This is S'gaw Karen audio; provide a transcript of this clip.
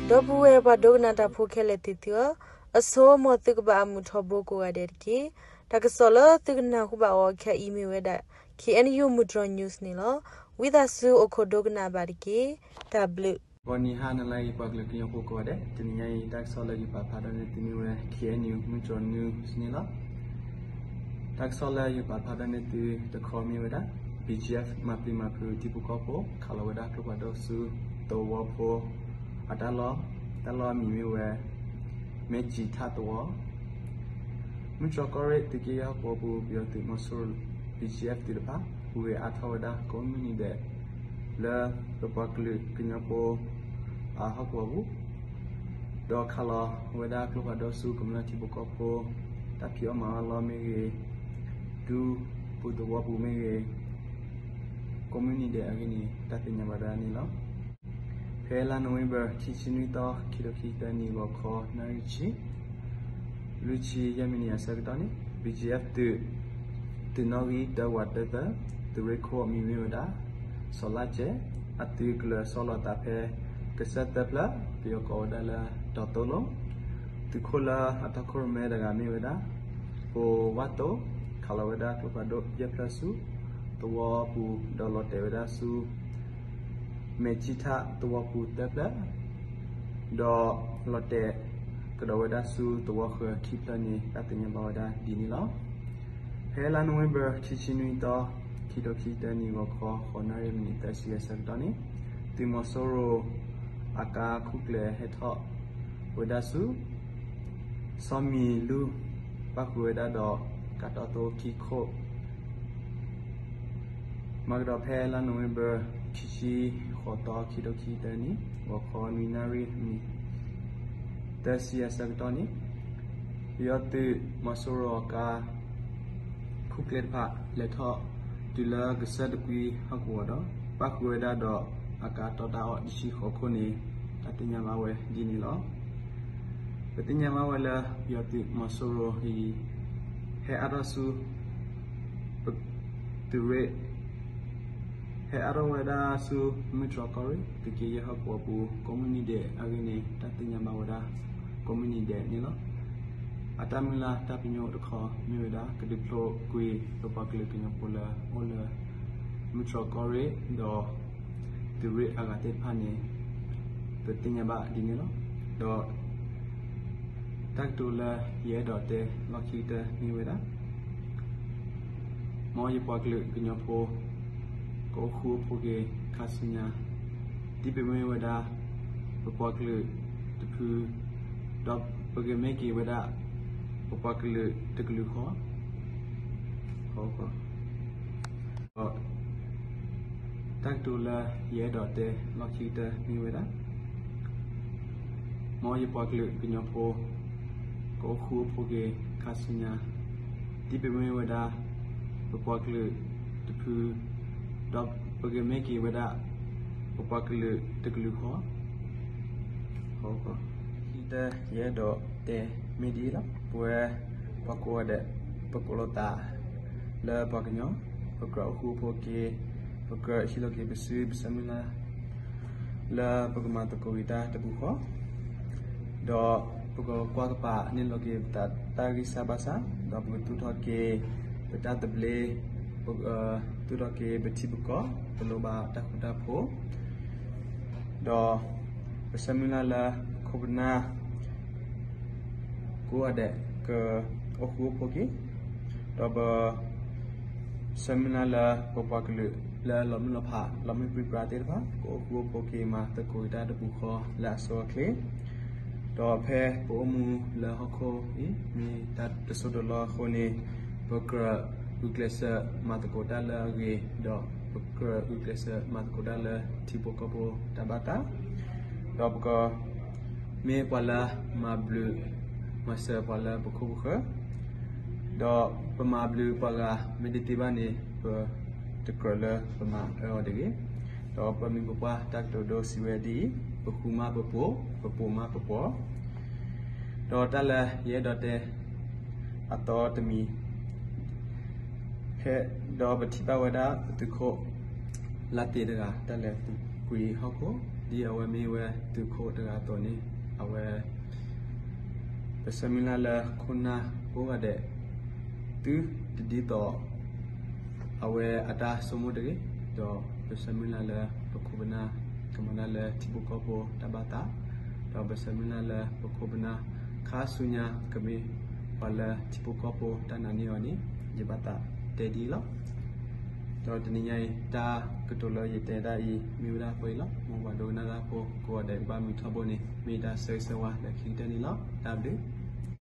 ဒီပုၢ်ဝဲၢ်ပှၤဒိကနၣ်တၢ်ဖိခဲလၢာ်သ့ၣ်သုဧၢ, အဆိ မ်သုကဘၣ်အမုာ်ထီဘိကိးဂၤဒဲးတက့ၢ်. တၢ်ကစီၣ်လၢသုကနၢ်ဟူဘၣ်အီၤခဲအံၤမ့ၢ်ဝဲဒၣ် K N U မုၢ်တြီၤ news န့ၣ်လီၤ. ဝံသးစူၤအိၣ်ခိးဒိကနၣ်ဘၣ်တက့ၢ်. တၢ်ဘျုး ဂီၤနံၤဟါနၤလၢအံၤ ပှၤကလုာ်ကညီဖိကိးဂၤဒဲး, တနံၤညါအံၤ တၢ်ကစီၣ်လၢယပာ်ဖျါထီၣ်န့ၢ်သုမ့ၢ်ဝဲ K N U မုၢ်တြီၤ news န့ၣ်လီၤ. တၢ်ကစီၣ်လၢယပာ်ဖျါထီၣ်န့ၢ်သုတခီမ့ၢ်ဝဲဒၣ် B G F မၤပျံၤမၤဖုးထံဖိကီၢ်ဖိ ခးလီၤဝဲဒၣ်ကျိဖးဒိၣ်ဆူ သဝီဖိ အတၢ်လီၢ်, တၢ်လီၢ်အမံၤမ့ၢ်ဝဲ မဲၢ်ကၠံထၣ်သဝီ မုၢ်တြီၤကီၢ်ရ့ၣ် သုးက့ယဲၢ်ဟီၣ်ကဝီၤပူၤ ပယီၤသုးမီၤစိရိၤ B G F သုးတဖၣ် ဟူးဂဲၤအါထီၣ်ဝဲဒၣ်ကိးမုၢ်နံၤဒဲး လၢပပှၤကလုာ်ကညီဖိ အဟီၣ်ကဝီၤပူၤ, ဒီးခးလီၤဝဲဒၣ်ကျိဖးဒိၣ်ဆူကမျၢၢ်ထံဖိကီၢ်ဖိ တၢ်ဖံးအီၣ်မၤအီၣ်လီၢ်မ့ၢ်ဂ့ၤ, ဒူပူၤသဝီပူၤမ့ၢ်ဂ့ၤ, ကိးမုၢ်နံၤဒဲးအဂ့ၢ်န့ၣ် တၢ်သ့ၣ်ညါဘၣ်ဒၣ်န့ၣ်လီၤ. ဖဲလါနိၣ်ဝ့ဘၢၣ် ခံဆံနွံသီ ခံထိခံဆံသၢနံၣ် ဂီၤခီနၣ်ရံၣ်ဆံ လွံၢ်ဆံယဲၢ်မံးနံးအဆၢကတီၢ်န့ၣ် B G F သုး သုးနီၣ်ဂံၢ်တၢဝးတၢသၢ သုးရ့ၣ်ခိၣ်အမံၤမ့ၢ်ဝဲဒၣ် စီၤလါကဲး, အသုးကလၢၤဆီလီၤသးဖဲ ကစၢၢ်သၢဖျၢၣ် ပယီၤကိးဝဲဒၣ်လၢ တီၤသိလိၤ, သုးခိၣ်လၢအတီခိၣ်ရိၣ်မဲတဂၤမ့ၢ်ဝဲဒၣ် ပိၤဝၣ်တိၣ်, ခးလီၤဝဲဒၣ်ကျိဖးဒိၣ်ယဲၢ်ဖျၢၣ်ဆူ သဝီပူၤ ဒီးလီၤတဲာ်ဝဲဒၣ်ဆူ မဲၢ်ကၠံထၣ်သဝီပူၤသၢဖျၢၣ်, ဒီးလီၤတဲာ်ကဒီးဝဲဒၣ်ဆူသဝီဃၢၤခံဖျၢၣ်န့ၣ် တၢ်သ့ၣ်ညါဘၣ်ဝဲဒၣ်ဒ်န့ၣ်လီၤ. ဖဲလါနိၣ်ဝ့ဘၢၣ် ခံဆံနွံသီ ခံထိခံဆံသၢနံၣ် ဂီၤခီ ဃိးနၣ်ရံၣ်မံးနံးသၢဆံအဆၢကတီၢ်န့ၣ် သုးမီၤစိရိၤအကါခူၣ်ကျဲၤဟဲထီၣ်ဝဲဒၣ်ဆူ စီၤမံၤလူၢ် ပၣ်ဃုာ်ဝဲဒၣ်ဒီးကါတီၢ်သိခံခိၣ် မၤကဒီးဖဲလါနိၣ်ဝ့ဘၢၣ် ခံဆံဃိးသီ ခံထိခံဆံသၢနံၣ် ဂီၤခီနွံနၣ်ရံၣ်မံးနံးသၢဆံအဆၢကတီၢ်န့ၣ် ပယီၤသုးမီၤစိရိၤအကါ ခူၣ်ကျဲတဖၣ် လဲၤထီၣ်တုၤလၢကစၢၢ်တကွံဟီၣ်ကဝီၤဒီး ပၣ်ဃုာ်ဝဲဒၣ်ဒီးအကါတီတၢ်အီၣ်တဆံဃိးခိၣ်န့ၣ် တၢ်သ့ၣ်ညါဘၣ်ဝဲဒ်န့ၣ်လီၤ. ပသ့ၣ်ညါဘၣ်ဝဲလၢ ပယီၤသုးမီၤစိရိၤအံၤ ဟဲအါထီၣ်ဆူ ပ သုးရ့ၣ် ဟဲအါထီၣ်ဝဲဒၣ်ဆူ မုၢ်တြီၤကီၢ်ရ့ၣ် သုးက့ယဲၢ်ဟီၣ်ကဝီၤပူၤ ကိးမုၢ်နံၤဒဲးအဂ့ၢ်န့ၣ် တၢ်သ့ၣ်ညါဘၣ်ဝဲဒၣ် ကိးမုၢ်နံၤဒဲးန့ၣ်လီၤ. အတၢ်မုၢ်လၢ်တၢ်ပညိၣ်တခီမ့ၢ်ဝဲဒၣ် ကဒုးဖျိးကွံာ်ပပှၤကလုာ်ကညီဖိလၢအိၣ်လၢ မုၢ်တြီၤကီၢ်ရ့ၣ် ဒီး သုးရ့ၣ်အဂၤသ့ၣ်တဖၣ်န့ၣ် ပသ့ၣ်ညါဘၣ်ဒ်န့ၣ်လီၤ. ဒီး တၢ်ကတိၤလၢယအဲၣ်ဒိးတဲလီၢ်ခံကတၢၢ်မ့ၢ်ဝဲဒၣ် မ်ယပှၤကလုာ်ကညီဖိ ကအိၣ်ဃူအိၣ်ဖိးက့ၤခါဆူညါ ဒ်ပမ့ၢ်ဝဲဒၣ် ပပှၤကလုာ်တဖု ဒီးပကမ့ၢ်က့ၤဝဲဒၣ် ပပှၤကလုာ်တကလုာ်ဃီ ဒီး တၢ်ကတိၤလၢယအဲၣ်ဒိးတဲလီၢ်ခံကတၢၢ်မ့ၢ်ဝဲဒၣ် မ်ယပှၤကလုာ်ကညီဖိ ကအိၣ်ဃူအိၣ်ဖိးက့ၤခါဆူညါ ဒ်ပမ့ၢ်ဝဲဒၣ် ပပှၤကလုာ်တဖု ဒီးပကမ့ၢ်က့ၤဝဲဒၣ် ပပှၤကလုာ်တကလုာ်ဃီ ခံကတၢၢ်ယအဲၣ်ဒိးတဲမ့ၢ်ဒ်အံၤလီၤ. ပဝဲပှၤကိးဂၤဒဲး ပကိးလိာ်သးလၢပှၤကညီ ပကြၢးအိၣ်ဃူအိၣ်ဖိးက့ၤ ပကြၢးဟံးလိာ်က့ၤပစုပဆၢမုၢ်လၢ် လၢပကမၤသကိးက့ၤတၢ်တပူၤဃီ ဒီးပကကွၢ်ကပၤန့ၢ်လီၤက့ၤပသးတၢ်ဂံၢ်စၢ်ဘါစၢ် ဒီးပကသူၣ်ထီၣ်က့ၤ ပတၢ်သဘျ့ ပကသူၣ်ထီၣ်က့ၤပထံပကီၢ် ပလိၣ်ဘၣ်တၢ်ဃူတၢ်ဖိး ဒီးပဆၢမုၢ်လၢ်လၢ ခိၣ်ပနၢ် ကိးဂၤဒဲး ကအိၣ်ဃူအိၣ်ဖိးက့ၤ ဒီးပ ဆၢမုၢ်လၢ်လၢ ပပှၤကလုာ်လၢလီၤမုၢ်လီၤဖး လီၤမုၢ်ပြံပြါသ့ၣ်တဖၣ် ကအိၣ်ဃူအိၣ်ဖိးက့ၤ မၤသကိးက့ၤတၢ်တပူၤဃီလၢအဆိအချ့ ဒီးဖဲပအိၣ်မူလၢဟီၣ်ခိၣ်အံၤ မ့ၢ်တၢ်တစိၢ်တလီၢ်အဃိန့ၣ် ပကြၢးဂုာ်ကျဲးစၢးမၤသကိးတၢ်လၢအဂ့ၤ ဒီးပကြၢးဂုာ်ကျဲးစၢးမၤသကိးတၢ်လၢထံဖိကီၢ်ဖိတၢ်ဘၣ်သး ဒီးပက မ့ၢ်ပှၤလၢမၤဘျုးမၤစၢၤပှၤလၢပခိၣ်ပဃၢၤ, ဒီးပမၤဘျုးပှၤဂၤမ့ၢ်တသ့ဘၣ်န့ၣ် ပတကြၢးလၢပမၤအၢအီၤတဂ့ၤ. ဒီးပမိၢ်ပပှၢ်တၢ်ကတိၤဒိစံးဝဲဒ်အံၤ, ပဃူမးပဖိး, ပဖိးမးပဖိး, ဒီးတၢ်လၢယအဲၣ်ဒိးတဲအသီတမံၤ ဖဲ ဒီးပထံၣ်ဘၣ်ဝဲဒၣ်ပသုးခိၣ် လါသ့တဂၤ တၢ်လဲၤပူၤကွံာ်ဟီၣ်ခိၣ် ဒ်အဝဲမ့ၢ်ဝဲသုးခိၣ်တဂၤအသိးန့ၣ်, အဝဲ ပဆၢမုၢ်လၢ်လၢခိၣ်နၢ်ကိးဂၤဒဲး သုတဒ်သိး အဝဲအတၢ်ဆိကမိၣ်တဂ့ၤ, ဒီးပဆၢမုၢ်လၢ်လၢပခိၣ်ပနၢ် ကမၤတၢ်လၢထံဖိကီၢ်ဖိတၢ်ဘၣ်သး, ဒီးပဆၢမုၢ်လၢ်လၢပခိၣ်ပနၢ် ခါဆူညါကမ့ၢ်ပှၤလၢထံဖိကီၢ်ဖိတၢ်နာ်န့ၢ်အီၤန့ၣ် ယဘၣ်သးတဲဒ်အံၤလီၤ. ဒီးတနံၤညါအံၤ တၢ်ကတိၤလၢယတဲတၢ်အံၤ မ့ၢ်ဝဲဒၣ်ပှဲၤအံၤလီၤ. မ်ပှၤဒိကနၣ်တၢ်ဖိကိးဂၤဒဲး ကဘၣ်မုာ်ထီဘိန့ၣ် မ့ၢ်တၢ်ဆၢဂ့ၤဆၢဝါလၢခံကတၢၢ်န့ၣ်လီၤ. တၢ်ဘျုး